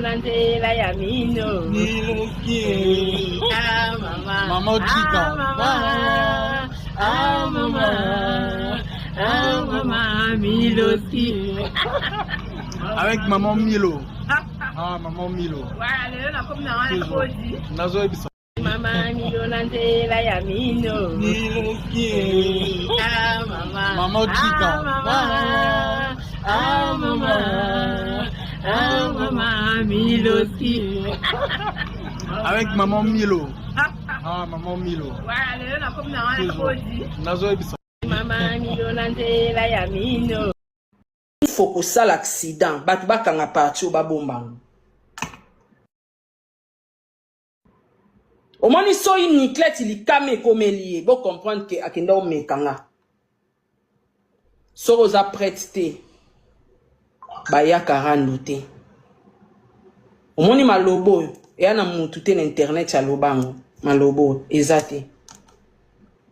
na nzela ya mino. Miloki. Ah mama. Mama Chika. Ah mama. Ah mama. Ah mama Miloski. Avec maman Milo. Ah, maman Milo. Voilà, lelo nakomi na wana Toujours. kodi. Nazoyebisa. Mama Milo na nzela ya mino. Miloki. Ah mama. Mama Chika. Ah mama. Ah mama. Ah mama Miloski. Avec maman Milo. Ah, maman Milo. Voilà, lelo nakomi na wana Toujours. kodi. Nazoyebisa. Mama Milo na nzela ya mino. Faut kosala accident bato bakanga parti oyo babomba yango. Omoni soki Niclette likama ekomeli ye, bo comprendre que akenda omeka nga. Soki oza prête te, bayaka rando te. Omoni maloba oyo eya na mutu te na internet aloba yango, maloba oyo eza te.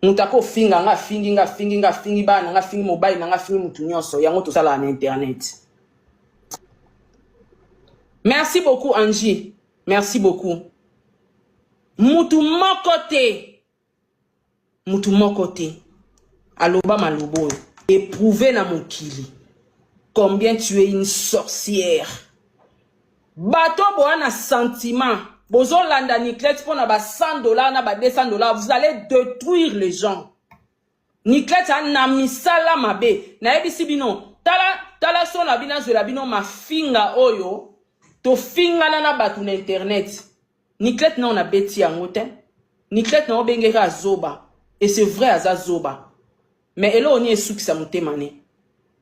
Moto akofinga nga, afingi nga, afingi nga, afingi bana nga, afingi mobali na nga, afingi mutu nyonso, yango tosalaka na internet. Merci beaucoup Angie, merci beaucoup. Mutu moko te, mutu moko te aloba maloba oyo éprouvé na mokili combien tu es une sorcière. Bato boa na sentiment bozolanda Niclette mpona ba 100 $ na ba 200 $, vous allez détruire les gens. Niclette a na misala mabe, nayebisi bino, tala tala so na bino azwela bino mafinga oyo tofingana na bato na internet. Niclette na nabeti yango te. Niclette na obengeka azoba, et c'est vrai aza zoba, mais eloko nini esukisa motema ne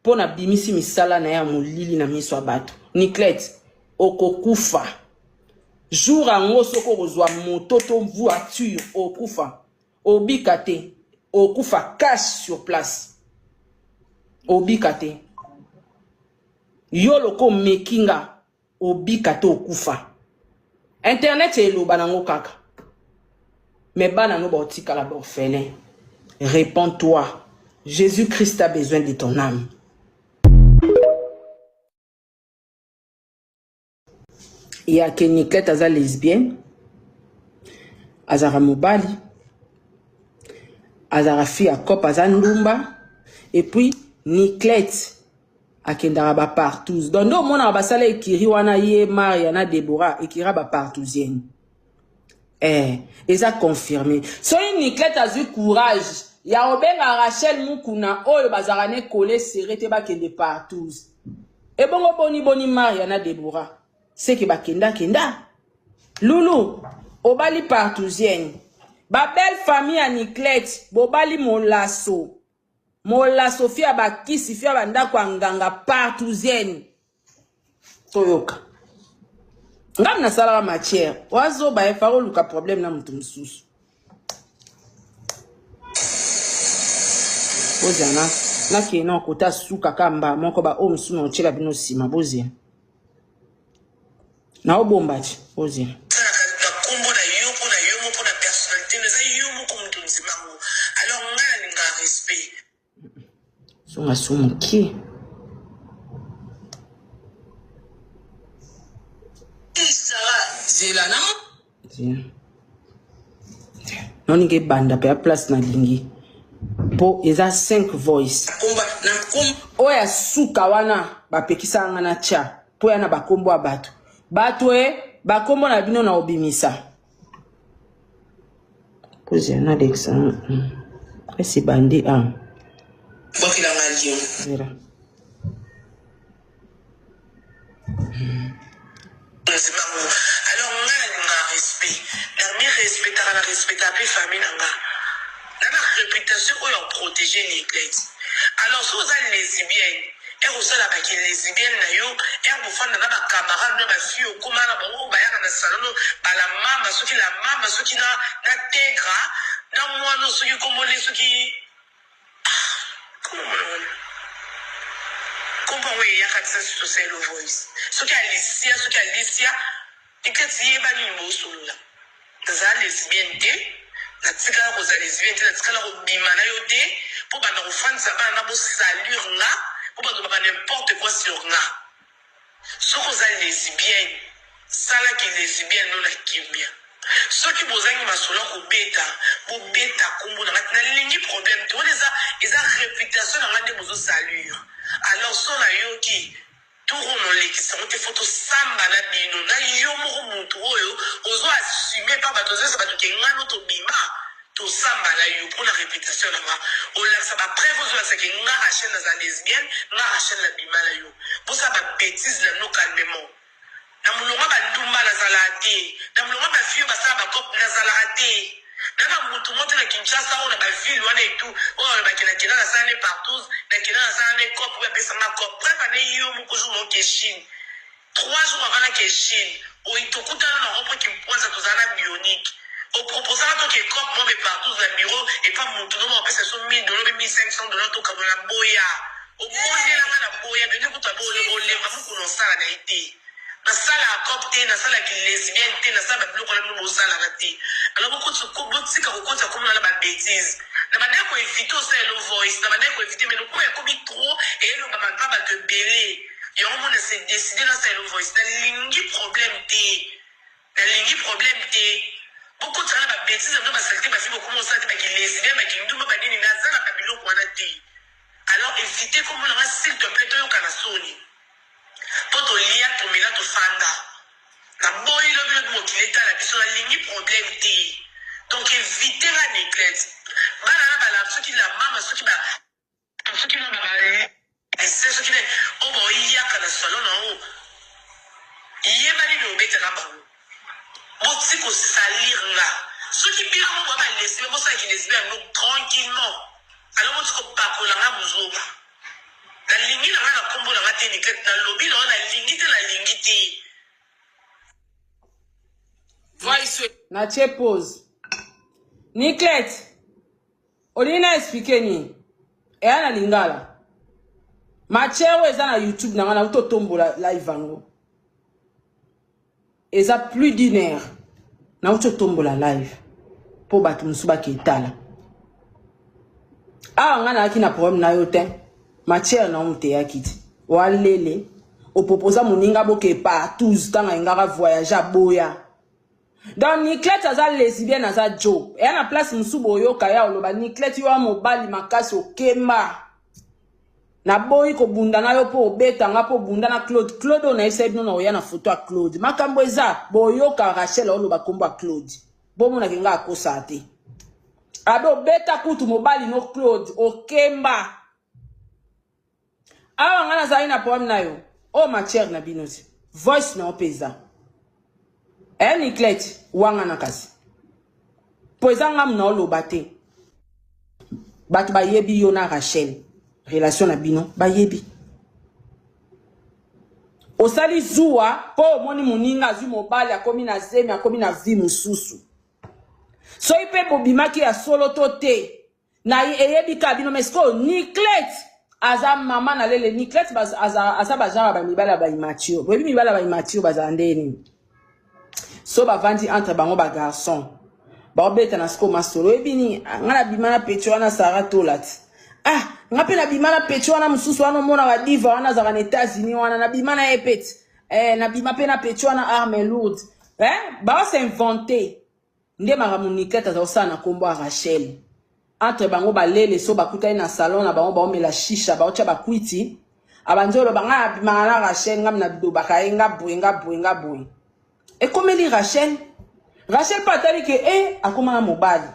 mpo na bimisi misala na ye ya molili na miso ya bato. Niclette, okokufa jour yango soki okozwa moto to voiture, okufa, obika te, okufa cash sur place, obika te. Yo loko omeki nga, obika te, okufa. Internet eloba nango kaka, mais bana no baotikala baorphelin. Réponds-toi, Jésus-Christ a besoin de ton âme. Ya ke Niclette aza lesbienne, azalaka mobali, azalaka fille ya cop, aza ndumba. Et puis Niclette akendaka bapartouze, donc nde omonaka basala ekiri wana, ye Maria na Debora, ekira bapartouzienne. Eza confirmé. Soki Niclette azwi courage ya kobenga Rachel Mukuna oyo bazalaka ne collé serré te, bakende partouze, ebongo boni boni Maria na Debora seke bakendakenda? Lulu obali partouzienne, babelle famille ya Niclette bobali molaso molaso, fi ya bakisi, fi ya bandako ya nganga, partouzienne. Toyoka ngami nasalaka matière wazoba efa oluka problème na moto mosusu. Bozela, nakende na kota suka kamba moko, baoyo mosusu na otiela bino nsima. Bozela, naobomba ti bozela. Bakombo na yo mpo na yo moko na personnalité no eza yo moko moto ondimango. Alors ngai nalingaka respect. Songa so mokie. Zela na Zela, naoninga ebanda mpe ya place nalingi mpo eza 5 voice. Oyo ya suka wana bapekisaka nga na tia mpo ya na bakombo ya bato. Bato e bakombo na bino na obimisa. Kozela, nalekisa esi bandi a bwakelanga lion. Zela. Ondimango. Alors ngai nalingaka respect, nami respectaka, na respectaka mpe famille na nga na na réputation oyo ya protéger Niclette. Alors soki oza lesbienne, ere osalaka ki lesbienne na yo, ere bofanda na bacamarade na bafille, okóma na bango oyo bayaka na salon bala mama, soki la mama, soki na tegra na mwana, soki komone, soki kombo mwana wana, kombo yango eyaka tisa toselo voice, soki Alicia, soki Alicia. Niclette, yeba nini bosolola. Nazala lesbienne te, natikala kozala lesbienne te, natikala kobima na yo te mpo banda kofandisa bana na bosalure nga, mpo balobaka n'importe quoi sur nga. Soki oza lesbienne. Sala ki lesbienne no na kimia. Soki bozangi masolo ya kobeta, bobeta kombo na nga te. Nalingi problème te. Wana eza eza reputation na nga nde bozo salir. Alors so nayoki tour oyo nolekisa yango te, faut tosamba na bino. Na yo moko mutu oyo ozo assumer pa bato, ozoyebisa bato ke nga no tobima, tosamba na yo pona reputation na nga. Olakisa ba preuve, ozolakisa ke nga Rachel naza lesbienne, nga Rachel nabima na yo. Bosala ba betises na bino calmement. Na mulongo ya ba ndumba nazalaka te, na mulongo ya ba fille oyo basala ba coop nazalaka te. Na na mutu moko te na Kinshasa oyo na ba ville wana et tout oyo alobaka ke nakenda nasala ne partouze, nakenda nasala ne coop oyo apesa nga coop. Preuve en est yo moko jour naoke Chine, 3 jours avant nake Chine, oyi tokutana na rond point Kimpwanza tozala na Bionic. O proposa nga toke coop moko be partouze na bureau epa mutu no moko apesa biso 1000 dollars be 1500 dollars tokabola na boya. Obondela nga na boya bino kutu bolemba mukuna osala na ye te. Nasalaka cop te, nasala ki lesbienne te, nasala ba biloko na bino bosalaka te. Alors bokotisa botika kokotisa komona na ba betises. Na bandaki ko eviter osalela yo voice, na bandaki ko eviter mais lokola ekomi trop elobama pa bato ebele. Yango mona se decider nasalela yo voice. Nalingi problème te. Nalingi problème te. Bokotisa nga na ba betises na bino ba salite ba fille bokoma osala te ba ki lesbienne ba kindumba ba nini naza na ba biloko wana te. Alors eviter kombo na nga s'il te plait toyokana soni po tolia tomela tofanda naboyi lobi lobi mokili etala biso nalingi problème te donc eviter nga Niclette bana na bala soki la mama soki ba soki na ba lycée soki na oyo baoyaka na salon na oyo yeba nini obetaka bango boti ko salir nga soki bino moko ba lesbien bosala ki lesbien yango tranquillement alors boti kopakola nga buzoba nalingi na nga na kombo na nga te Niclette nalobi na yo nalingi te nalingi te. Voice. Natie pause. Niclette, olingi na explique nini? Eya na lingala. Matière oyo eza na YouTube na nga nauti otombola live yango. Eza plus d'une heure. Nauti otombola live mpo bato mosusu baketala. Awa nga nayaki na problème na yo te. Matière na yo moto eyaki te. Walele opopoza moninga boke partout ntango ayingaka voyage aboya. Donc Niclette aza lesbienne aza Joe. Eya na place mosusu boyoka ya oloba Niclette yo mobali makasi okemba. Naboyi kobunda na yo mpo obeta nga mpo obunda na Claude. Claude oyo nayebisa bino na oya na photo ya Claude. Makambo eza boyoka Rachel oloba kombo ya Claude. Bomonaki nga akosa te. Abe obeta kutu mobali no Claude okemba. Awa nga nazali na problème na yo. Oyo matière na bino te. Voice na yo mpe eza. Eh Niclette, wangana kasi. Po eza ngamu na oloba te. Bato bayebi yo na Rachel. Relation na bino bayebi. Osali zuwa po omoni moninga azwi mobali akomi na zemi akomi na vie mosusu. Soki mpe bobimaki ya solo to te. Na eyebi ka bino mais sikoyo Niclette aza mama na lele Niclette aza aza ba genre ba mibali ya ba immature. Boyebi mibali ya ba immature bazala ndenge nini? So bavandi entre bango ba garçon baobeta na sikoyo masolo oyebi nini nga nabima na pecho wana Sarah Tola ti ah nga mpe nabima na pecho wana mosusu wana omona ba diva wana azalaka na États-Unis wana nabima na ye pe ti eh, nabima mpe na pecho wana arme lourde eh, baosinvente Nde makambo Niclette aza kosala na kombo ya Rachel. Entre bango balele so bakutani na salon na bango baomela shisha baotya bakwiti abandi oloba ngai abimaka na Rachel ngai nabidobaka ye nga boye nga boye nga boye. Ekomeli Rachel. Rachel mpe atali ke e eh, akoma na mobali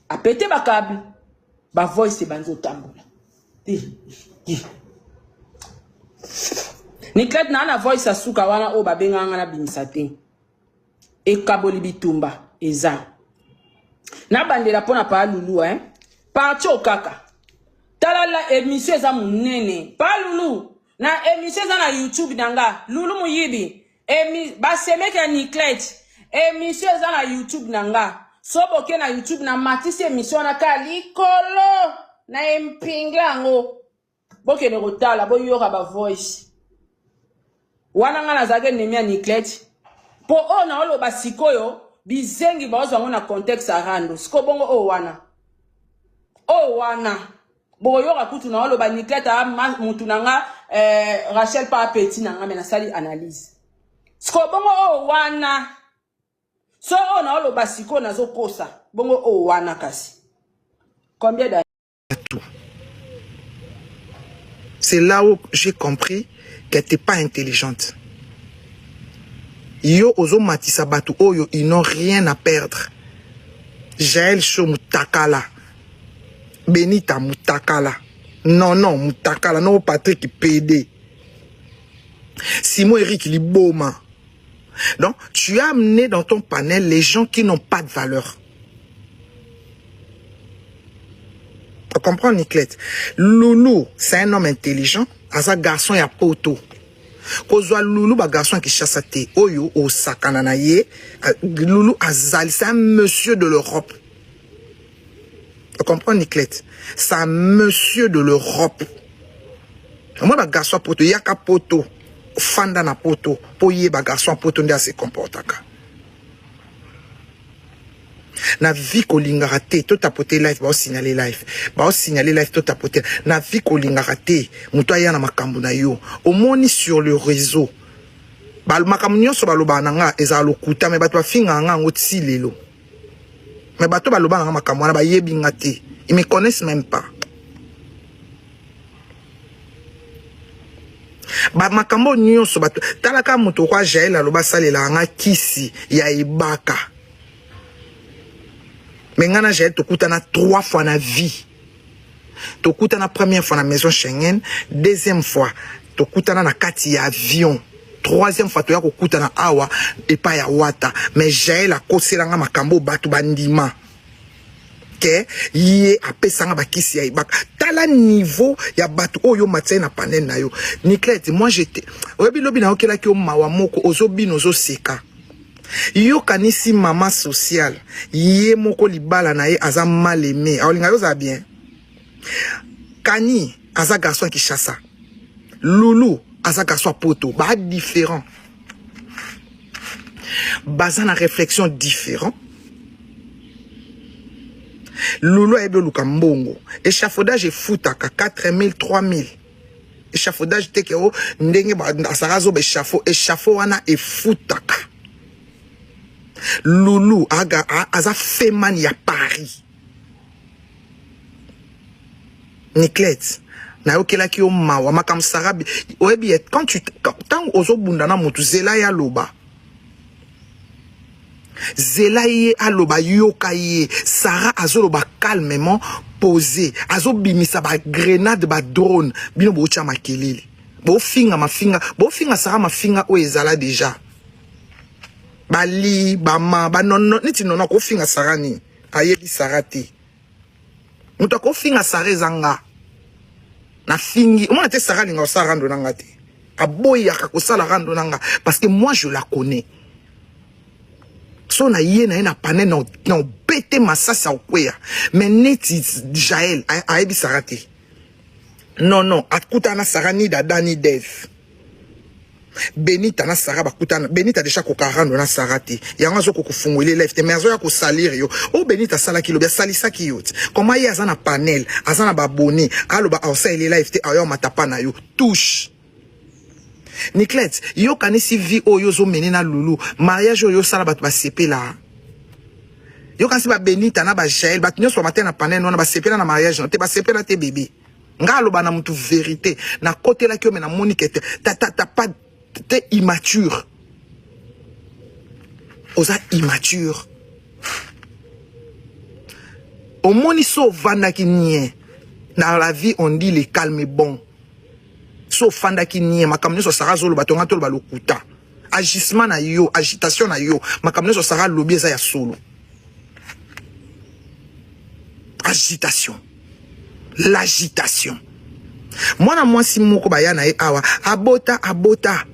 apete bakable ba voice ebandi otambola. Niclette na na voice ya suka wana oyo babengaka ngai nabimisa te. Ekaboli bitumba eza. Nabandela mpo na pa Lulu hein. Parti okaka. Tala la émission eza munene. Pa Lulu na émission eza na YouTube na nga. Lulu muyibi. Emi basemeki ya Niclette. Émission eza na YouTube na nga. So boke na YouTube na matisi émission wana ka likolo na empingle yango. Bokende kotala boyoka ba voice wana. Nga nazalaki ennemi ya Niclette po oyo naoloba sikoyo bizengi baozwa yango na contexte ya rando sikoyo bongo oyo wana oyo wana bokoyoka kutu naoloba Niclette a mutu na nga eh, Rachel pa apeti na nga me nasali analyse. Sikoyo bongo oyo wana so oyo naoloba sikoyo nazokosa bongo oyo wana kasi combien de tout. C'est là où j'ai compris qu'elle n'était pas intelligente. Yo ozo matisa batu oyo ils n'ont rien à perdre. Jaël Show mutakala. Benita mutakala. Non non mutakala non Patrick PD. Simon Eric Liboma. Donc, tu as amené dans ton panel les gens qui n'ont pas de valeur. Tu comprends, Niclette? Loulou, c'est un homme intelligent. Aza garçon ya poto. Kozwa Loulou ba garçon qui chasse te. Oyo osakana na ye. Loulou azali, c'est un monsieur de l'Europe. Tu comprends, Niclette? C'est un monsieur de l'Europe. Moi, ba garçon poto, yaka poto. Fanda na poto. Po ye ba garçon poto nde ase comportaka. Na vie kolingaka te, to tapoter live, bao signaler live. Bao signaler live, to tapoter. Na vie kolingaka te, moto aya na makambo na yo. Omoni sur le réseau. Ba makambo nyonso balobaka na nga ezala lokuta, mais bato bafingaka nga yango ti lelo. Mais bato balobaka na nga makambo wana bayebi nga te. Ils me connaissent même pas. Ba makambo nyonso bato talaka moto kwa Jael aloba asalelaka nga kisi ya ebaka. Mais nga na Jael tokutana 3 fois na vie. Tokutana première fois na maison Schengen, deuxième fois tokutana na kati ya avion. Troisième fois toya kokutana awa epai ya Wata. Mais Jael akosela nga makambo bato bandima. Ke ye apesanga bakisi ya ebaka. Tala niveau ya bato oyo matia na panel na yo. Niclette, moi j'étais oyebi lobi na okelaki yo mawa moko ozobina ozoseka. Yo kanisi mama sociale ye moko libala na ye aza mal aimé. Aolinga yo za bien. Kani aza garçon Kinshasa. Loulou aza garçon poto. Ba différent. Baza na réflexion différent. Loulou ayebi oluka mbongo. Échafaudage efutaka 4000, 3000. Échafaudage teke o ndenge ba asaka zo ba échafaud, échafaud wana efutaka. Loulou aga aza feman ya Paris. Niclette, nayokelaki yo mawa makambo Sarah oyebi ye quand tu tango ozobunda na mutu zela ya loba. Zela ye aloba yoka ye. Sarah azoloba calmement posé, azobimisa ba grenade ba drone bino botia makelele. Bofinga mafinga, bofinga Sarah mafinga oyo ezala déjà. Bali, bama, ba nono, neti nono akofinga Sarah nini? Ayebi Sarah te. Moto akofinga Sarah eza nga. Nafingi, omona te Sarah alinga kosala rando na nga te. Aboyaka kosala rando na nga parce que moi je la connais. So na ye na ye na panel na na obete masasi akweya. Mais neti Jaël ayebi Sarah te. Non non, akutana na Sarah ni Dada ni Dev. Benita na Sarah bakutana. Benita déjà koka rando na Sarah te. Yango azo kokufungola live te mais azo ya kosalir yo. O Benita salaki lobi asalisaki yo. Comment ye aza na panel, aza na ba abonné, aloba aosaleli live te ayo matapa na yo. Touche. Niclette, yo kanisi vie oyo ozo mener na Lulu, mariage oyo sala bato basepela. Yo kanisi ba Benita na ba Jaël, bato nyonso ba matin na panel wana basepela na mariage na te basepela te bébé. Nga aloba na mutu vérité, na kotelaki yo mais na moni que ta ta ta pas t'es immature. Oza immature. Omoni so ovandaki nie. Dans la vie on dit le calme est bon. So ofandaki nie makambo nyonso Sarah azoloba tonga toloba lokuta. Agissement na yo, agitation na yo, makambo nyonso Sarah alobi eza ya solo. Agitation. L'agitation. Mwana mwasi moko baya na ye awa, abota, abota.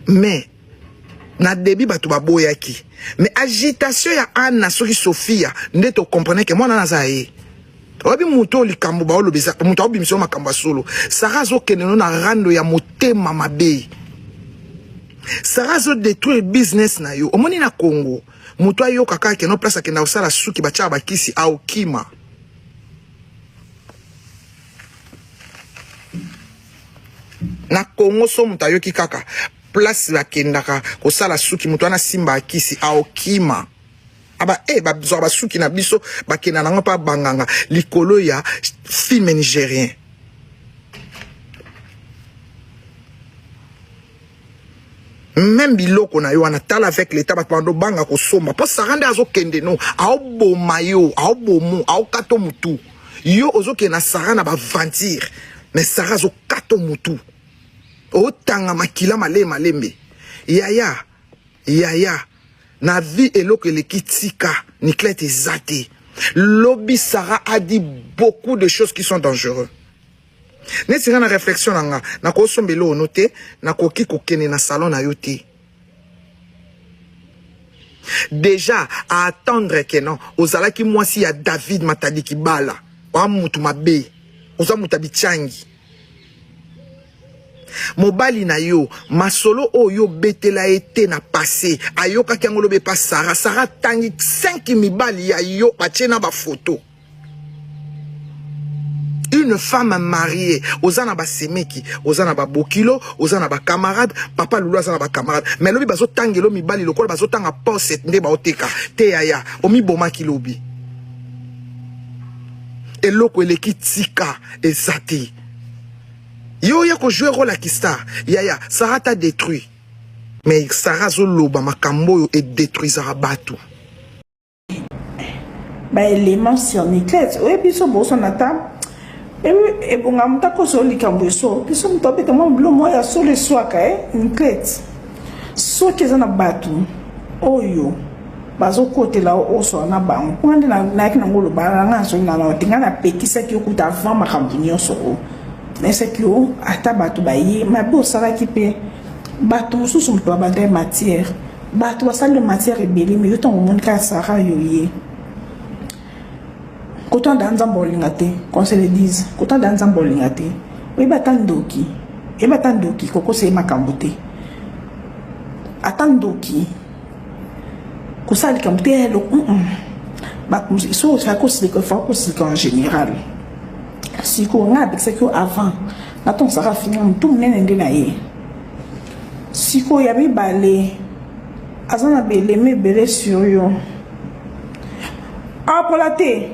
Mais na début bato baboyaki. Mais agitation ya Anna soki Sophia nde to comprenait que mwana naza ye. Oyebi moto likambo baolobisa, moto aobimisa yo makambo ya solo. Sarah azokende no na rando ya motema mabe. Sarah azo détruire business na yo. Omoni na Congo, moto ayoka kaka ke no place akenda kosala suki batiaka bakisi aokima. Na Congo so moto ayoki kaka Place bakendaka kosala suki, moto wana asimba kisi aokima. Aba eh bazwaka basuki na biso bakenda nango mpa banganga likolo ya film nigérien. Meme biloko na yo wana tala avec l'état bato bando banga kosomba mpo Sara nde azokende no aoboma yo aobomo aokato mutu yo ozokende na Sara na baventure mais Sara azokato mutu otanga makila malembe malembe yaya yaya na vie eloko eleki tika Niclette eza te lobi Sara a dit beaucoup de choses qui sont dangereux neti nga na réflexion na nga nakosomba eloko no te nakoki kokende na salon na yo te déjà à attendre que non ozalaki mwasi ya David Matadi Kibala oa mutu mabe oza mutu ya bichangi mobali na yo masolo oyo obetela ye te na passé ayokaki yango lobi epa Sara. Sara atangi 5 mibali ya yo batie na bafoto. Une femme mariée, oza na basemeki, oza na babokilo, oza na bacamarade, papa Lulu aza na bacamarade, mais lobi bazotangelo mibali lokola bazotanga poset nde baoteka te yaya omibomaki lobi. Eloko eleki tika eza te. Yo oya ko jouer rôle ya kistar yaya Sarah t'a détruit mais Sarah azoloba makambo oyo edétruisaka bato. Ba éléments sur Niclette oyebi biso bosana ata ebonga moto akosa yo likambo eso biso moto abeta mwa bilo mwa ya solo eswaka e Niclette soki eza na bato oyo bazokotela oswa na bango mpo nde nayaki nango oloba na ngai nazongi na nao te ngai napekisaki yo kuta avant makambo nyonso oyo nayesaki yo ata bato baye mabe osalaki mpe bato mosusu moto babanda ye matière bato basali yo matière ebele me yo ntango omoni kaka Sara yo ye kotanda nzambe olinga te qu'on se le dise kotanda nzambe olinga te oyeba ata ndoki oyeba ata ndoki kokosa ye makambo te ata ndoki kosala likambo te eloko bato mosusu osala kosilika fa kosilika en général sikoyo ngai apekisaki yo avant natongosaka finga motu monene nde na ye sikoyo ya mibale aza na belema ebele sur yo apola te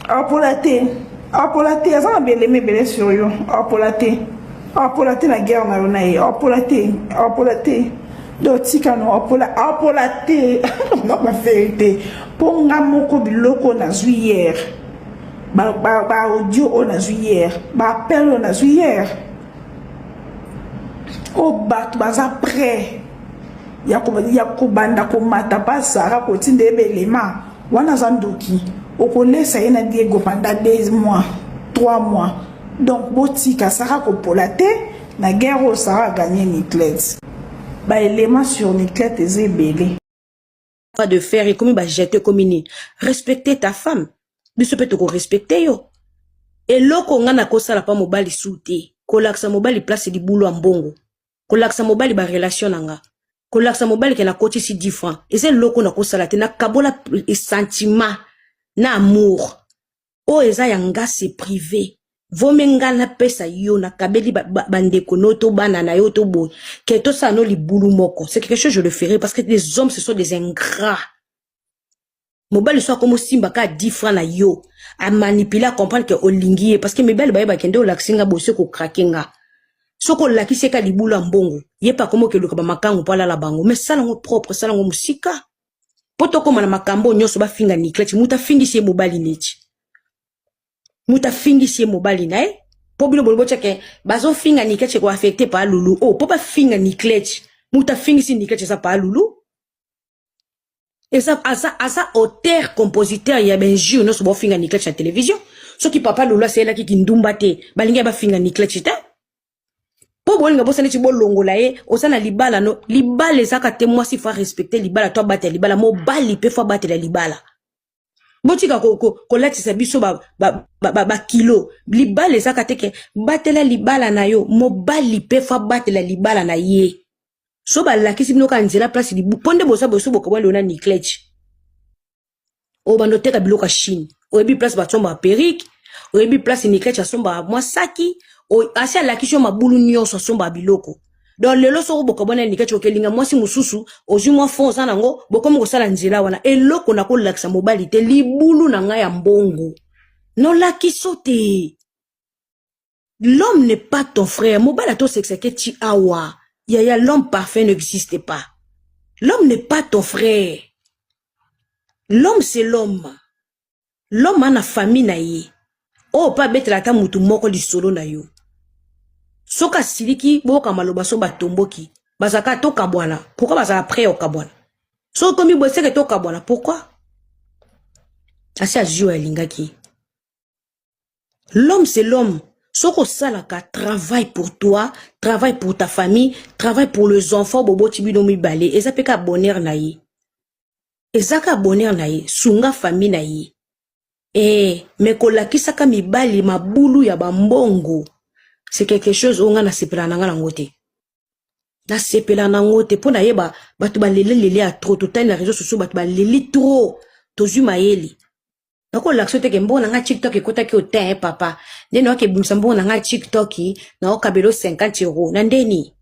apola te apola te aza na belema ebele sur yo apola te apola te na guerre na yo na ye apola te apola te donc tika no apola apola te na ba vérité mpo nga moko biloko nazwi hier ba audio oyo nazwi hier ba appel oyo nazwi hier oyo bato baza prêt ya kobanda komata mpa Sara kotinda ye belema wana aza ndoki okolesa ye na Diego pendant 2 mois 3 mois donc botika Sara kopola te na guerre oyo Sara aganye Niclette baélément sur Niclette eza ebele. Pas de faire ekomi bajete ekomi nini respecter ta femme biso mpe tokorespecte yo eloko nga nakosala mpa mobali su te kolakisa mobali place libulu ya mbongo kolakisa mobali barelation na nga kolakisa mobali ke nakotisi 10 francs eza eloko nakosala te nakabola sentiment na amour oyo eza ya nga c'est privé vome nga napesa yo nakabeli bandeko ba, ba no to bana na yo to boye ke tosala no libulu moko. C'est quelque chose, je le ferai parce que les hommes, ce sont des ingrats. Mobali so akomi osimba kaka 10 francs na yo amanipule acomprendre ke olingi ye parce que mibali bayebaki nde olakisi nga boye soki okrake nga soki olakisi ye ka libulu ya mbongo ye mpe akomi okeluka bamakangu mpo alala bango. Mais sala yango propre, sala yango mosika mpo tokóma na makambo nyonso bafinga Niclete moto afingisi ye mobali neti moto afingisi ye mobali na ye mpo bino bolobi otyake bazofinga Niclete koaffecte pa Lulu o mpo bafinga Niclete moto afingisi Niclete eza pa Lulu eza aza, aza auteur compositeur ya bainjure nyonso baofinga Niclete na télévision. Soki papa Lulu aselelaki kindumba te balingi bafinga Niclete te mpo bolinga bosa neti bolongola ye oza na libala no libala ezaka te mwasi faut respecte libala to abatela libala mobali mpe faut abatela libala botika kolatisa biso bakilo ba, ba, ba, ba libala ezaka te ke batela libala na yo mobali mpe faut abatela libala na ye so balakisi bino kaka nzela place mpo nde boza boso bokabwa leo na Niclete oyo bando oteka biloko ya Chine oyebi place basombaka perruque oyebi place Niclete asombaka mwa saki asi alakisi yo mabulu nyonso asombaka biloko. Donc lelo soko bokabwana Niclette okelinga mwasi mosusu, ozwi mwa fond oza nango, bokomi kosala nzela wana. Eloko nakolakisa mobali te, libulu na ngai ya mbongo. Nolakiso te. L'homme n'est pas ton frère. Mobali atosekisake ti awa. Yaya, l'homme parfait n'existe pas. L'homme n'est pas ton frère. L'homme c'est l'homme. L'homme a na famille na ye. Oyo pe abetela ata mutu moko lisolo na yo. Soki asiliki boyoka maloba so batomboki. Bazalaka tokabwana. Pourquoi bazala prêt ya kokabwana? Soki okomi boye seke tokabwana. Pourquoi? Asi azwi oyo alingaki. L'homme c'est l'homme. Soki osalaka travail pour toi, travail pour ta famille, travail pour les enfants boboti bino mibale eza pe kaka bonheur na ye. Eza kaka bonheur na ye, sunga famille na ye. Eh, mais kolakisaka mibali mabulu ya ba mbongo, c'est quelque chose oyo nga nasepelaka na nga nango te. Nasepelaka nango te mpo nayeba bato baleli leli ya trop, totali na réseaux sociaux bato baleli trop, tozwi mayele. Nakolakisa yo te ke mbongo na nga TikTok ekotaki yo te eh, papa. Nde nayoki ebimisa mbongo na nga TikTok, naokabela yo 50 euros. Na ndeni?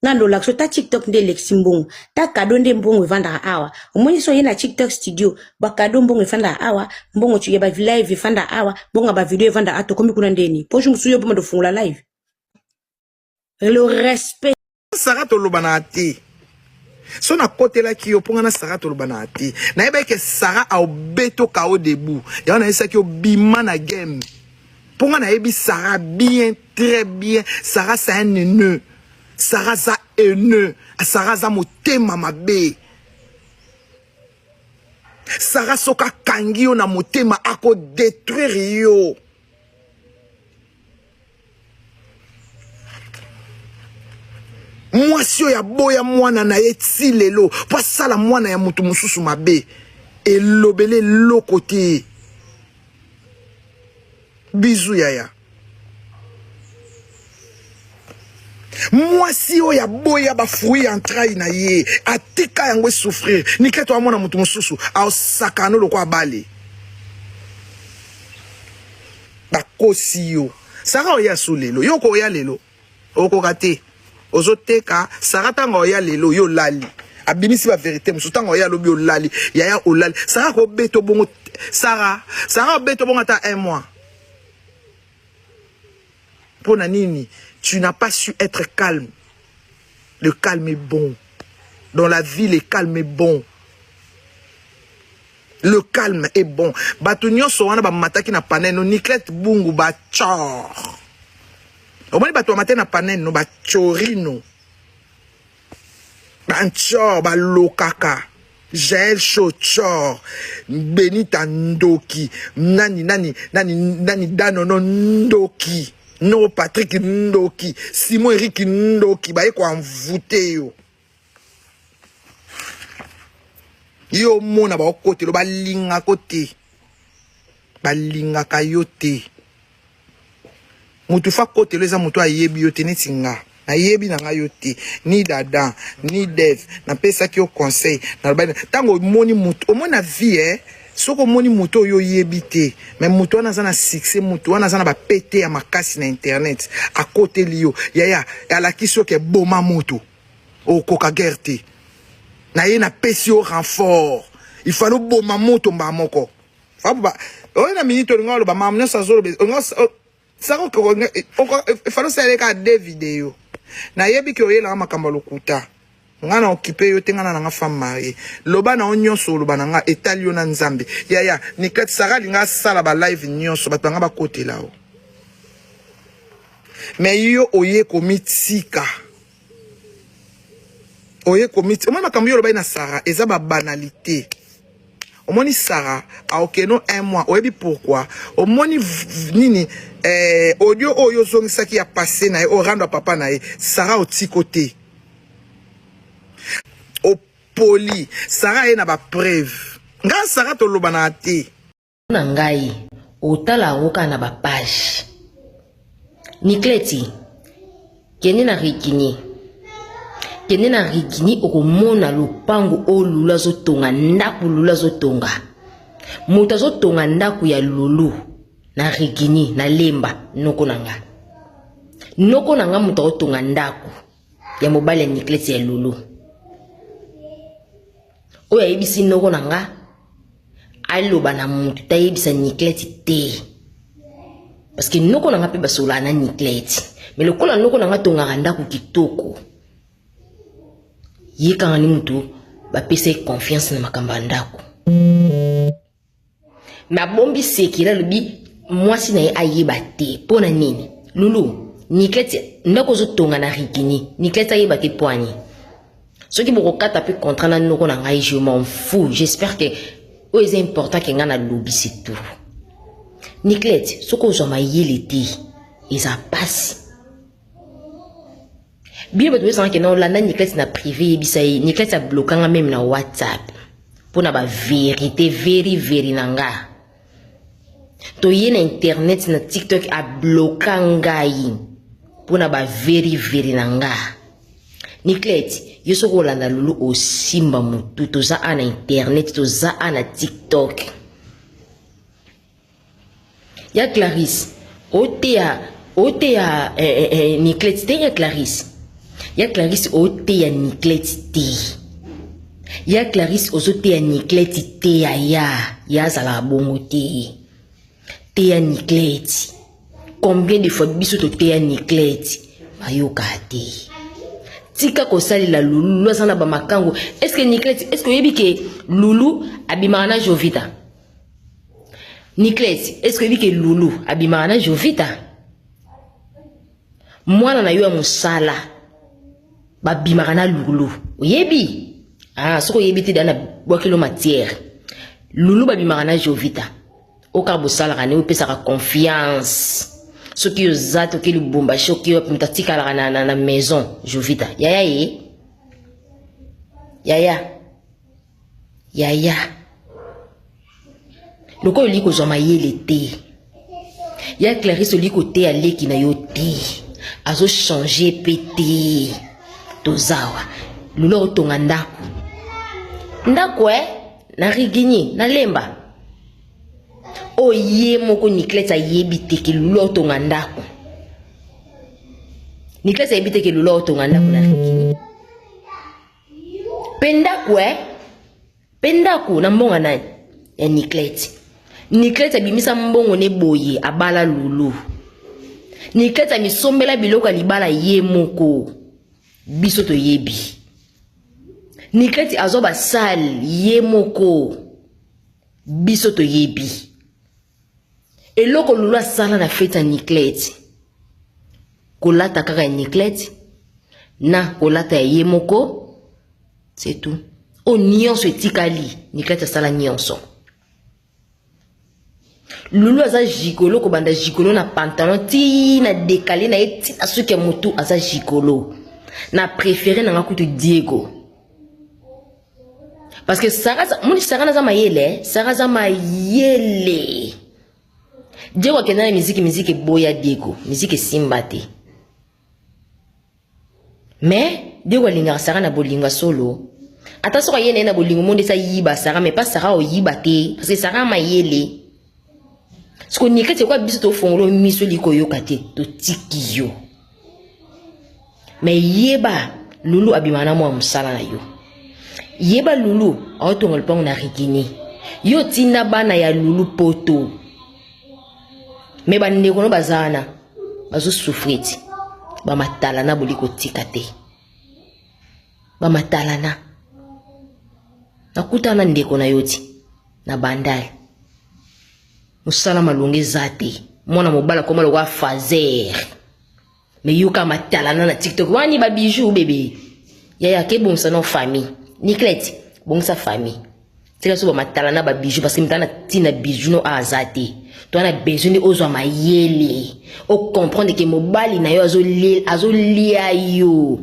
Na lolakisa yo ta TikTok nde elekisi mbongo. Ta cadeau nde mbongo evandaka awa. Omoni so oye na TikTok studio, ba cadeau mbongo efandaka awa, mbongo ya ba live efandaka awa, mbongo ya ba video efandaka awa, tokomi kuna ndeni? Po jour mosusu yo mpe ofungola live. Le respect. Sarah tolobanaka te. So nakotelaki yo mpo nga na Sarah tolobanaka te. Nayebaki ke Sarah aobeto kao debout. Yango nayebisaki yo bima na game. Mpo nga nayebi Sarah bien, très bien. Sarah c'est un haineux. Sarah aza haineux. Sarah aza motema mabe. Sarah soki akangi yo na motema ako détruire yo. Mwasi oyo aboya mwana na ye ti lelo mpo asala mwana ya moto mosusu mabe, elobele eloko te. Bizu yaya. Mwasi oyo aboya ba fruits ya entraille na ye, atika yango esouffrir. Niketo amona moto mosusu aosakana lokola bale. Bakosi yo. Sarah oya su lelo. Yo okoya lelo. Okoka te. Ozoteka Sarah tango oya lelo yo olali. Abimisi ba verite mosusu tango oya lobi olali. Yaya olali. Sarah ko beto bongo Sarah, Sarah obeto bongo ata un mois. Pona nini? Tu n'as pas su être calme. Le calme est bon. Dans la vie, le calme est bon. Le calme est bon. Bato nyonso wana bamataki na panel no Niclette Bungu ba chor. Omoni bato bamataki na panel no ba chorino. Ba nchor balokaka. Jael Show chor. Benita ndoki. Nani nani nani nani Danono ndoki. No Patrick ndoki. Simon Eric ndoki. Baye ko envoûter yo. Yo omona baokotelo balingako te, balingaka yo te. Motu fa kotelo eza motu ayebi yo te neti nga nayebi na nga yo te, ni dada ni dev. Napesaki yo conseil, nalobaki ntango omoni motu omoni na vie eh, soki omoni motu oyo oyebi te mais motu wana aza na succès, motu wana aza na bapete ya makasi na internet, akoteli yo yaya, alakisi yo ke boma moto okoka guerre te na ye, napesi yo renfort, il fallait oboma moto mbala moko. Oyo na minute olinga oloba makambo nyonso azoloba sako efali osalele kaka de video. Nayebi ke oyelaka makambo ya lokuta, nga na okipe yo te, nga na nanga femme mariée. Loba na yo nyonso oloba na nga etali yo na Nzambe. Yaya Niclette, Sara alinga asala ba live nyonso bato banga bakotela yo, mais yo oye komitika, oye komiti omoni makambo yo olobaki na Sara eza ba banalité. Omoni Sara aokeno un mois, oyebi pourquoi? Omoni nini eh, audio oyo ozongisaki ya passé na ye oyo rando ya papa na ye Sara otiko te, opoli Sara ye na ba preuve. Nga Sara tolobanaka te. Na ngai otala yango kaka na ba page. Nicleti, kende na Rigini, kende na Rigini, okomona lopango oyo Lulu azotonga, ndako Lulu azotonga. Moto azotonga ndako ya Lulu na Rigini na Lemba, noko na nga, noko na nga moto azotonga ndako. ya mobali ya Niclette ya Lulu. Oyo ayebisi noko na nga aloba na mutu te ayebisa Niclette te. Parce que noko na nga mpe basololaka na Niclette. Mais lokola noko na nga atongaka ndako kitoko, ye kanga ni mutu bapesa ye confiance na makambo ya ndako. Mais abombi sekele alobi mwasi na ye ayeba te mpo na nini lulu Niclette ndako ozotonga na Rigini Niclette ayeba te poani soki bokokata mpe contrat na noko na ngai je m'en fous j'espère que oyo eza important ke ngai nalobi c'est tout Niclette soki ozwa mayele te eza pasi bino bato boyesanga ke na olanda Niclette na privé yebisa ye Niclette ablokanga meme na WhatsApp mpo na baverité veri veri na nga toye na internet na TikTok abloka ngai mpo na baveri veri na nga Niclette yo soki olanda lulu osimba motu toza a na internet toza a na TikTok ya Clarisse oteya oteya eh, eh, eh, Niclette te ya Clarisse ya Clarisse oteya Niclette te ya Clarisse ozoteya Niclette te yaya ya azalaka bongo te teya Niclette combien de fois biso toteya Niclette bayoka te tika kosalela lulu lulu aza na bamakango est ce que Niclette est ce que oyebi ke lulu abimaka na Jovita Niclette est ce que oyebi ke lulu abimaka na Jovita mwana na yo ya mosala babimaka na lulu oyebi ah, soki oyebi te dana bwakelo matière lulu babimaka na Jovita oyo kaka bosalaka ne opesaka confiance soki oza toke Lubumbashi oke wapi moto atikalaka na, na, na maison Jovita yaya ye yaya yaya lokola olingi kozwa mayele te ya Clarisse olingi koteya leki na yo te azochange mpe te tozawa lulu akotonga ndako ndako e na Rigini na Lemba oyo ye moko Niclette ayebi te ke lulu akotonga ndako Niclette ayebi te ke lulu akotonga ndako na Rigini mpe ndako e mpe ndako na mbongo nani ya Niclette Niclette abimisa mbongo ne boye abala lulu Niclette amisombela biloko ya libala ye moko biso toyebi Niclette azwa basale ye moko biso toyebi eloko lulu asala na fete ya Niclette kolata kaka ya Niclette na kolata ya ye moko c'est tout oyo nyonso etikali Niclette asala nyonso lulu aza gigolo kobanda gigolo na pantalon ti na décalé na ye ti na suki ya motu aza gigolo na préféré nanga kutu Diego parce que Sara moni Sara naza mayele Sara aza mayele Diego akenda na miziki miziki eboya Diego miziki esimba te mais Diego alingaka Sara na bolingo ya solo ata soki aye na ye na bolingo monde esi ayiba Sara mais pas Sara oyiba te parce que Sara mayele siko Niclette ekwa biso tofongola miso elingi koyoka te totiki yo mais yeba lulu abimaka na mwa mosala na yo yeba lulu aotonga lopango na Rigini yo tinda bana ya lulu poto me bandeko no baza wana bazosouffrir ti bamatalana boli kotika te bamatalana nakutana na ndeko na yo ti na bandale mosala malonga eza te mwana mobali akoma lokola fazer me yoka matalana na TikTok wani babiju bebe yaya ke bongisa no famille Niclette bongisa famille tika so bamatalana babiju parce que mitala na ntina biju no aza te to wana besoin nde ozwa mayele ocomprendre ke mobali na yo azolia yo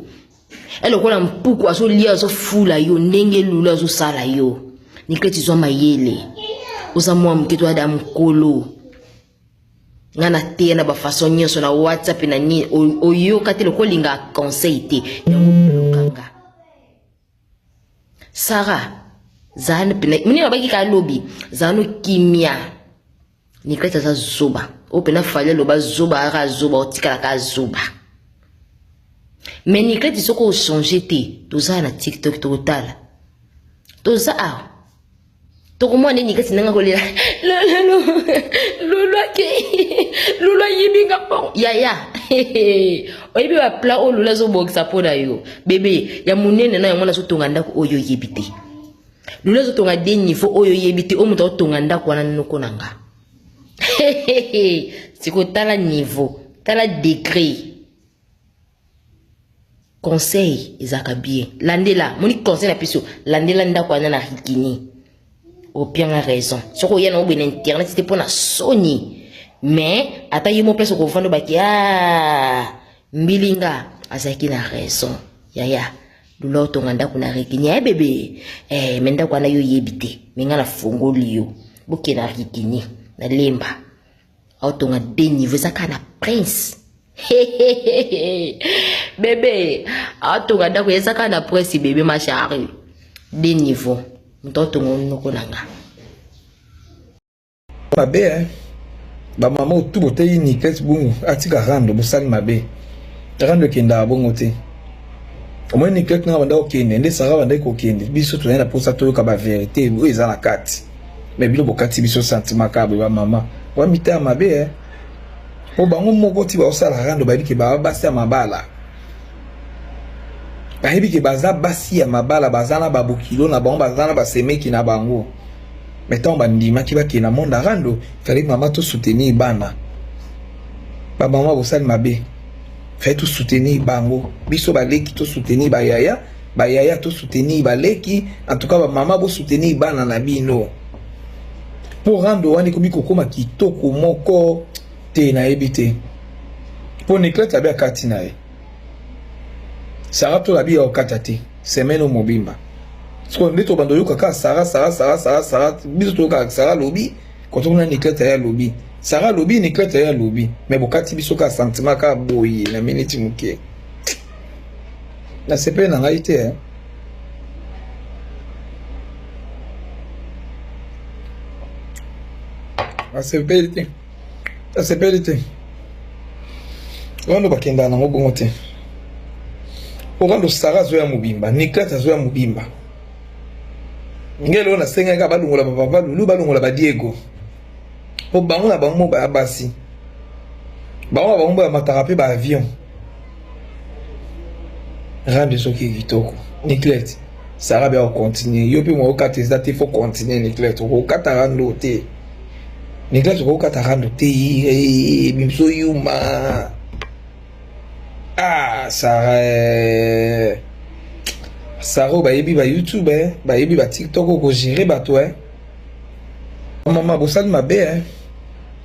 e lokola mpuku azolia azofula yo ndenge lulu azosala yo Niclette zwa mayele oza mwa moke to ada mokolo nga na teya na bafaçon nyonso na WhatsApp na nini oyoka te lokola olingaka conseil te yango blokanga Sara zala pena moni babaki kaka lobi zala no kimia Niclette aza zoba oyo pena Fally aloba zoba aka zoba otikalaka zoba. Mais Niclette soki o changer te, toza na TikTok tokotala. Toza awa. Tokomona nde Niclette ndenge akolela. Lolo lolo akei. Lolo ayibi nga mbongo. Yaya. Oyebi ba plan oyo Lolo azobongisa mpo na yo. Bebe ya monene na yango nazotonga ndako oyo oyebi te. Lolo azotonga de niveau oyo oyebi te oyo moto azotonga ndako wana noko na nga. Sikoyo tala niveau, tala degré. Conseil ezalaka bien. Landela, moni conseil na biso, landela ndako wana na Rikini. Opianga raison. Soki oya na oboye na internet te mpo na soni. Mais ata ye mo place okovanda obaki ah mbilinga azalaki na raison. Yaya, lula otonga ndako na Rikini eh bebe. Eh, me ndako wana yo oyebi te. Me nga nafongoli yo. Bokende na Rikini, na Lemba. Aotonga de niveau eza kaka na prince. Bebe, aotonga ndako eza kaka na prince bebe ma chérie. De niveau. Moto aotonga noko na nga. Mabe hein. Ba mama otu boteyi Niclette Bungu atika rando bosali mabe. Rando ekendaka bongo te. Omoni Niclette nanga banda kokende nde Sarah bandaki kokende biso tozali na posa toyoka ba verite oyo eza na kati. Mais bino bokati biso sentiment kaka boye ba mama. Wa mitema mabe hein. Po bango moko ti baosala rando bayebi ke ba basi ya mabala. Bayebi ke baza basi ya mabala baza na babokilo na bango baza na basemeki na bango. Mais ntango bandimaki bakende na monde ya rando, fallait mama to soutenir bana. Ba mama bosali mabe. Fallait to soutenir bango. Biso baleki to soutenir ba yaya, ba yaya to soutenir baleki. En tout cas ba mama bo soutenir bana na bino. Po rando wana ekomi kokoma kitoko moko te nayebi te. Po Niclette abe akati na ye. Sarah tola biya okata te. Semaine oyo mobimba. Sikoyo nde tobanda oyoka kaka Sarah Sarah Sarah Sarah Sarah biso toyokaka Sarah alobi koto kuna Niclette aye alobi Sarah alobi Niclette aye alobi mais bokati biso kaka sentiment kaka boye na minute moke nasepeli na ngai te eh. Nasepeli te nasepeli te Rando bakendaka nango bongo te. Orando Sarah azoya mobimba, Niclette azoya mobimba. Ngele oyo nasengaki kaka balongola ba papa Lulu, balongola ba Diego. Po bango na bango baya basi. Bango na bango bamataka pe ba avion. Rando soki kitoko. Niclette, Sarah bia continuer. Yo pe mo okata eza te faut continuer Niclette. Okata rando te. Niclette okokata rando te ebimisa yuma. Ah Sarah eh. Sarah bayebi ba YouTube eh, bayebi ba TikTok okogere bato eh. Mama bosali mabe eh.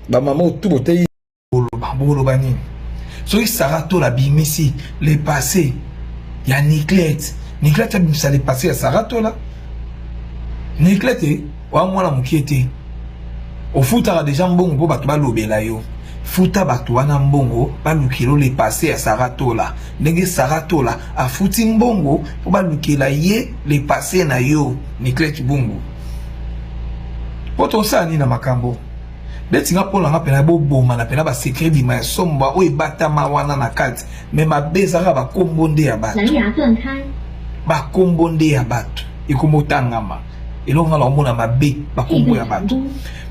Ba mama otu boteyi boloba boloba nini soki Sarah Tola abimisi le passé ya Niclette Niclette abimisa le passé ya Sarah Tola Niclette wa mwana mokie te ofutaka deja mbongo mpo bato balobela yo futa bato wana mbongo balukela le passé ya Sarah Tola ndenge Sarah Tola afuti mbongo mpo balukela ye le passé na yo Niclette Bungu mpo tosala nini na makambo Neti nga pona nga pena bo bomana pena ba secret bima ya somo ba oyo ebatama wana na kati mais mabe eza kaka ba kombo nde ya batu ba kombo nde ya batu ekomi otangama eloko nga naomona mabe ba kombo ya batu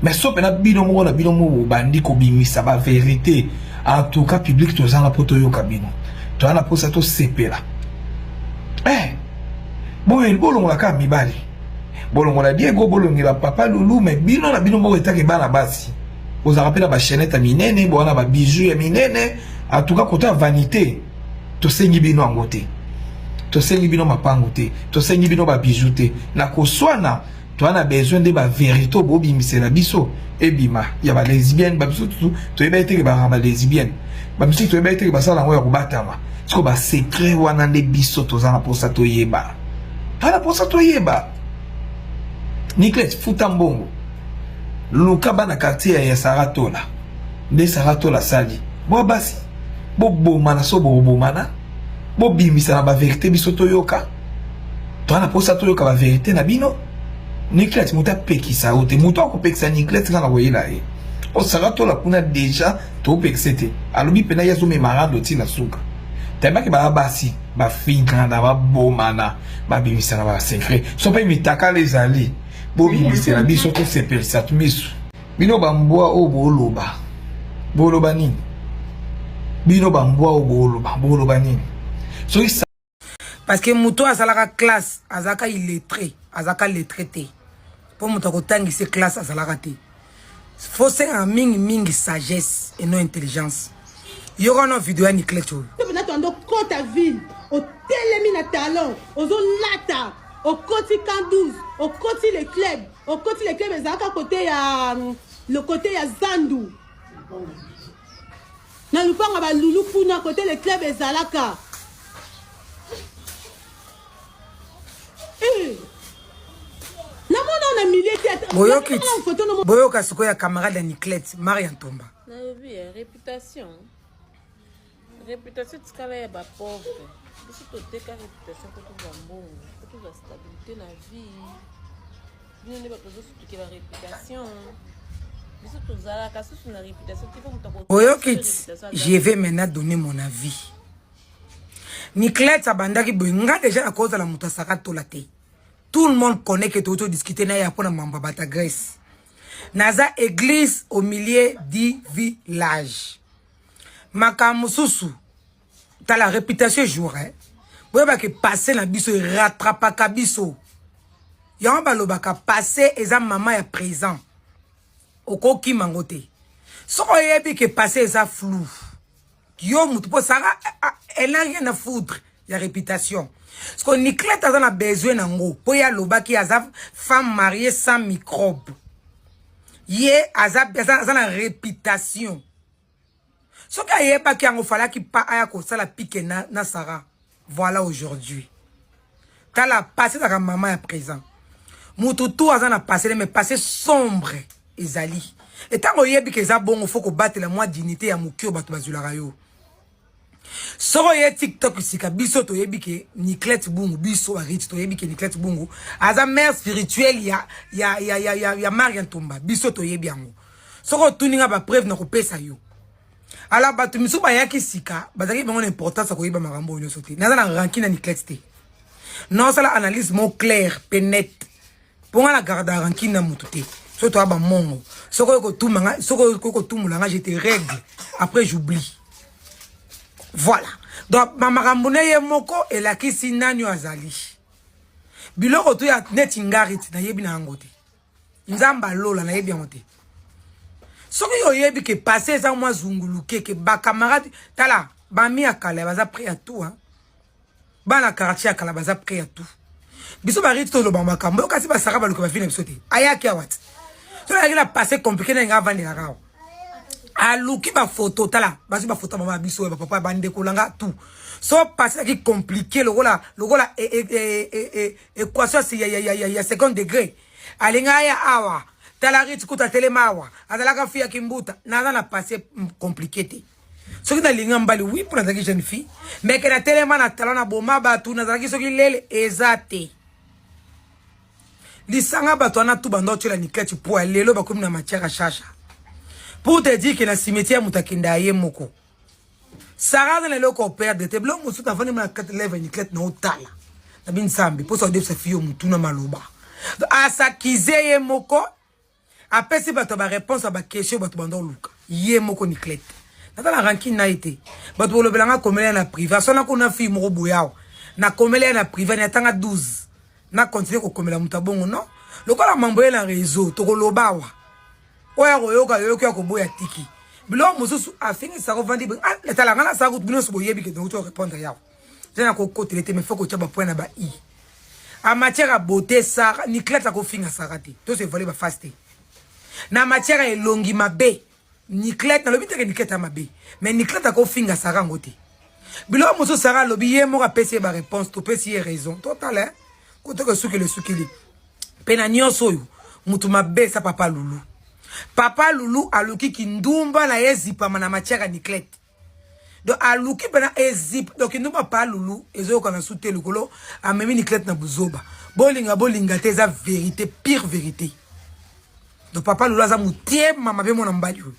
mais so pena bino moko na bino moko bobandi kobimisa ba verite en tout cas public toza na po toyoka bino toza na posa tosepela eh boye bolongola kaka mibali Bolongola Diego, bolongela papa Lulu, mais bino na bino moko etake bana basi. Bozalaka pe na ba chaînettes ya minene, boza na ba bijoux ya minene. En tout cas, côté ya vanité, tosengi bino yango te. Tosengi bino mapangu te, tosengi bino ba bijoux te. Na koswana, toza na besoin nde ba vérité bobimisela biso ebima ya ba lesbiennes, ba misusu toyebaki te ke bazalaka ba lesbiennes. Ba misusu toyebaki te ke basala yango ya kobatama. Sikoyo ba secret wana nde biso toza na posa toyeba. Toza na posa toyeba. Niclette futa mbongo. Luka bana quartier ya Sarah Tola. Nde Sarah Tola asali. Boa basi bobomana so bobomana. Bobimisa na ba verite biso toyoka. Toza na posa toyoka ba verite na bino. Niclette moto apekisa yo te. Moto akopekisa Niclette nga na koyela ye. O Sarah Tola kuna deja topekisa te. Alobi pena ye azomema rando ti na suka. Tellement que ba basi ba fingana ba bomana ba bimisana ba secret. So pe mitakala ezali bo bimisela biso to sepelisa misu. Bino ba mbwa oyo boloba boloba nini? Bino ba mbwa oyo boloba boloba nini? Soki Parce que moto asalaka classe azalaka illettré, azalaka lettré te. Po moto akotangisa classe azalaka te. Faut sengaka mingi mingi sagesse et non intelligence. Yoka na video ya Niclette oyo. Mpena toando okota ville otelemi na talon ozolata okoti camp 12 okoti le club okoti le club ezalaka kote ya le kote ya zandu na lupanga balulu kuna kote le club ezalaka eh. namona na milie te boyoki boyoka sikoyo ya camarade ya niclette maria ntumba nalobi eh, réputation réputation etikala ya bapauvre biso toteka réputation mpo tozwa mbongo mpo tozwa stabilité na vie bino nde bato ozosutukela réputation biso tozalaka susu na réputation te mpo moto oyoki je vais maintenant donner mon avis niclette abandaki boye nga deja nakozala moto asaka tola te tout le monde connaît que tozo discuter na ye mpo na mambo ya bata grèce naza église au milieu du village makambo mosusu tala réputation jour eh? boyebake passé na biso erattrapaka biso yango balobaka passé eza mama ya présent okokima yango te soki oyebi ke passé eza flou yo motu mpo sara elle n'a rien à foutre ya réputation parce que niclette aza na besoin nango mpo ye alobaki aza femme mariée sans microbe ye aza, aza, aza na réputation soki ayebaki yango falaki pa aya kosala pike na, na Sarah voilà aujourd'hui tala passé ezalaka mama ya présent mutu tu aza na passé mais passé sombre ezali etango oyebi ke eza bongo fo kobatela mwa dignité ya moke oyo bato bazwelaka yo soki oye tiktok sika biso toyebi ke niclette bungu biso bariti toyebi ke niclette bungu aza mère spirituelle ya, ya, ya, ya, ya, ya maria ntumba biso toyebi yango soki otuni nga bapreuve na kopesa yo ala bato misusu bayaki sika bazalaki bango na importance ya koyeba makambo oyo nyonso te naza na rancune na niclette te naosala analyse mo claire pe net mpo nga na garda rancune na motu te soki toya bamongo soki oyo kotuma nga soki oyo kotumula nga je te règle après j'oublie voilà donc bamakambo na ye moko elakisi nani oyo azali biloko to ya neti ngariti nayebi na yango te nzambe alola nayebi yango te soki oyebi ke passé eza mwa zunguluke ke bacamarade tala bami ya kala baza prêt ya tout hein? bana quartier ya kala baza prêt ya tout biso bariti toloba makambo oyo kasi basaka baluka bavi na biso te ayaki awa te so ayaki na passé compliqué na yenge avandelaka awa aluki bafoto tala bazwi bafoto ya mama ya biso ya bapapa ya bandeko na nga tout so passé ezalaki compliqué lokola lokola e, e, e, e, e, équation ya, ya, ya, ya, ya second degré alinga aya awa tala riti kuta telema awa azalaka fi ya kimbuta naza na passé compliqué te soki nalinga mbali wi mpo nazalaki jeune fille mais ke natelema na talon na boma bato nazalaki soki lele eza te lisanga bato wana tu banda otyela nikati po ya lelo bakomi na matière ya shasha pour te dire ke na cimetière moto akenda ye moko Sarah aza na eloko operdre te biloko mosusu navandi na kati lèvre niclette na otala na binsambe mposa odebisa fiyo motu na maloba asakize ye moko apesi bato ya bareponse ya baquestion bato banda oluka ye moko niclette naza na rankine na ye te bato bolobela nga komela ye na privé aswana kuna fille moko boye awa nakomela ye na privé ni atanga 12 na continue kokomela moto ya bongo non lokola mambo ye na réseau tokoloba awa oyo akoyoka yoyoki akoboya tiki biloko mosusu afingisaka ovandi ah, tala ngai nasala kutu bino nyonso boyebi ke nauti korépondre yawa te nakokotele te mais fo kotya bapoint na ba i en matière ya beauté sara niclete akofinga sara te tozo evale baface te na matière ya elongi mabe niclete nalobi teke niclete ya mabe mais niclete akofinga sara yango te biloko mosusu sara alobi ye moko apesi ye baréponse topesi ye raison totala kotoka esukeli esukeli mpe na nyonso oyo moto mabe eza papa lulu papa lulu aluki kindumba na ye ezipama na matière ya niclete donc aluki mpena ezip donc kindumba pa lulu ezoyokana su te likolo amemi niclete na buzoba bolinga bolinga te eza vérité pire vérité donc papa lulu aza motema mabe mwana mobali oyo.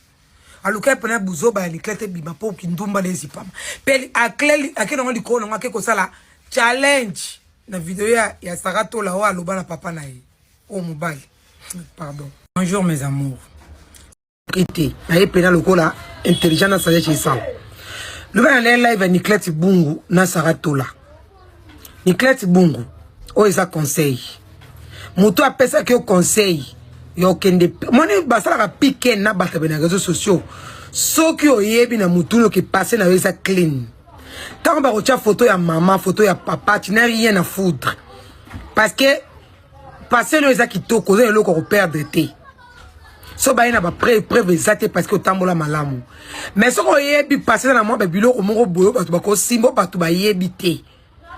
Alukaki mpena buzoba ya Niclette ebima mpo kindumba na ezipama. Mpe ake nango likolo nango ake kosala challenge na video ya, ya Sarah Tola oyo aloba na papa na ye oyo mobali. Pardon. Bonjour mes amours. Te naye mpena lokola intelligent na sagesse esala. Loba na live ya Niclette Bungu na Sarah Tola. Niclette Bungu oyo eza conseil. Moto apesaki yo conseil ya okende moni basalaka piken na bato na réseaux sociaux soki oyebi na motuni oke passe na yo eza clean ntango bakotya foto ya mama foto ya papa tu n'as rien à foudre parce que passe na yo eza kitoko oza eloko ya koperdre te so baye na bapreuve eza te parce que otambola malamu mais soki oyebi passe na mwa babiloko moko boye bato bakosimba bato bayebi te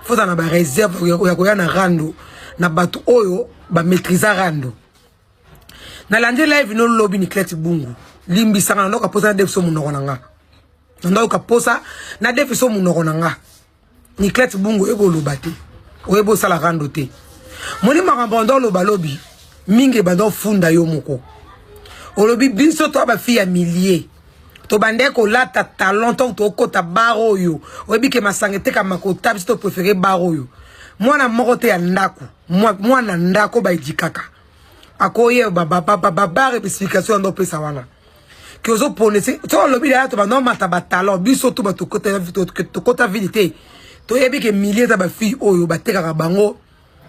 fozala na bareserve ya koya na rando na bato oyo bamaîtrisa rando. Nalandi live no lobi Niclette Bungu, limbisanga na ndoka posa na defiso monoko na nga, na ndoka posa na defiso monoko na nga. Niclette Bungu, oyebi oloba te, oyebi osala rando te, moni makambo ndo oloba lobi mingi ebanda ofunda yo moko. Olobi biso to bafille ya millier tobandaki kolata talon ntango tokota bar oyo, oyebi ke masanga etekama kota, biso topréféré bar oyo. Mwana moko te ya ndako, mwana ndako baedikaka akoyeba babar explication ndo opesa wana ke ozopone so olobi daya tobanda omata batalon biso to bato tokota vile te, toyebi ke millier eza bafille oyo batekaka bango,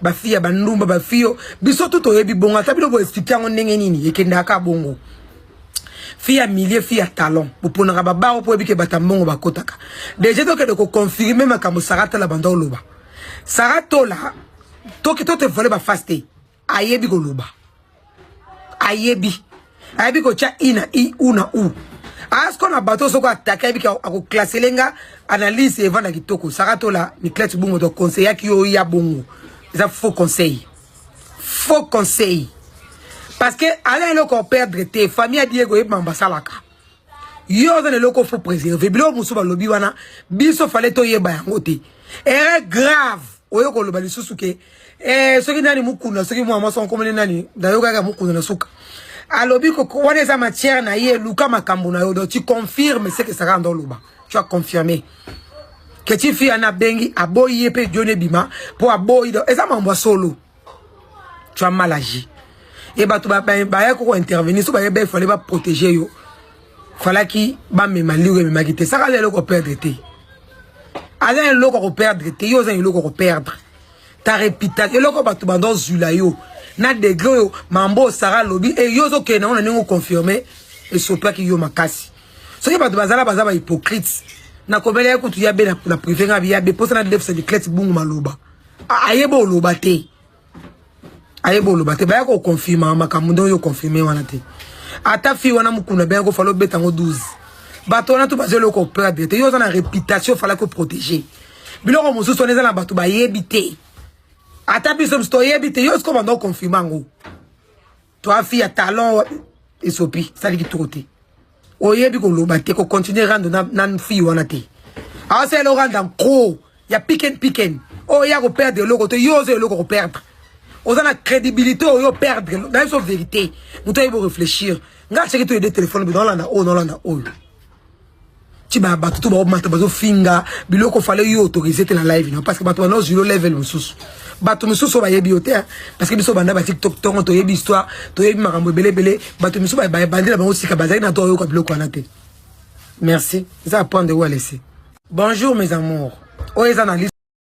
bafille ya bandumba, bafille oyo biso tu toyebi bongo. Ata bino boexplike yango ndenge nini, ekendaka bongo. Fille ya millier, fille ya talon, boponaka babaro mpo oyebi ke bato ya mbongo bakotaka deja. Tokende koconfirme makambo Sara Tola banda oloba. Sara Tola, toki tote vole bafase te, ayebi koloba, ayebi ayebi kotya i na i u na u asko na bato. Soko atake, ayebi akoklasele nga analyse evanda kitoko. Sara Tola, Niclette Bungo to conseillaki yo ya bongo, eza faux conseil, faux conseil, parce que ala eloko operdre te. Famille ya Diego yebi mambo asalaka yo, oza na eloko faut préserver. Biloko mosusu balobi wana, biso fale toyeba yango te. Erreur grave oyo koloba lisusu ke eh, soki nani mukunda, soki mwa mwasi nkomoni nani, nayokaka mukunda na suka alobi wana eza matière na ye. Luka makambo na yo. Donc tu confirmes ce que Sara ndo oloba, tu as confirmé que ti fille ana abengi aboyi ye mpe dioni ebima mpo aboyi. Donc eza mambo ya solo, tu as mal agi e bato baya koko intervenir so bayeba efale baprotéger yo, falaki bamema ligo ememaki te. Saka aza eloko perdre te, aza eloko koperdre te. Yo oza eloko koperdre, ta réputation, eloko bato banda ozwila yo na degré oyo mambo osara alobi e yo ozokende nango na ndenge oconfirme, esopaki yo makasi. Soki bato bazala baza bahypocrite, nakomela ye kutu ya be na privé nga ya be mposa na defsa Niclette Bungu maloba ayeba oloba te, ayeba oloba te. Baya koconfirma makambo ndenge oyo oconfirme wana te. Ata fi wana mokuna baya kofala obeta yango 12, bato wana to baza eloko operdre te. Yo oza na réputation, ofalaki oprotege biloko mosusu wana eza na bato bayebi te, ata biso biso toyebi te. Yo sikoyo banda oconfirme yango, toa fi ya talon, esopi esali kitoko te. Oyebi koloba te, kocontinue rando na, na fille wana te. Aosala rando nko ya piken piken oyo ya koperdre eloko te. Yo oza eloko koperdre, oza na crédibilité oyo perdre na biso vérité. Moto ayebi réfléchir, nga atiaki to ede telefone bi naolanda oyo, naolanda oyo ti bato to baomata bazofinga biloko fale yo autorise te na live no, parce que bato bana ozwilo level mosusu, bato mosusu oyo bayebi yo te, parce que biso banda ba TikTok ntongo toyebi histoire, toyebi makambo ebele ebele. Bato mosusu bandi na bango sika bazali na to oyoka biloko wana te. Merci, eza à prendre ou à laisser. Bonjour mes amours, oyo eza na liste.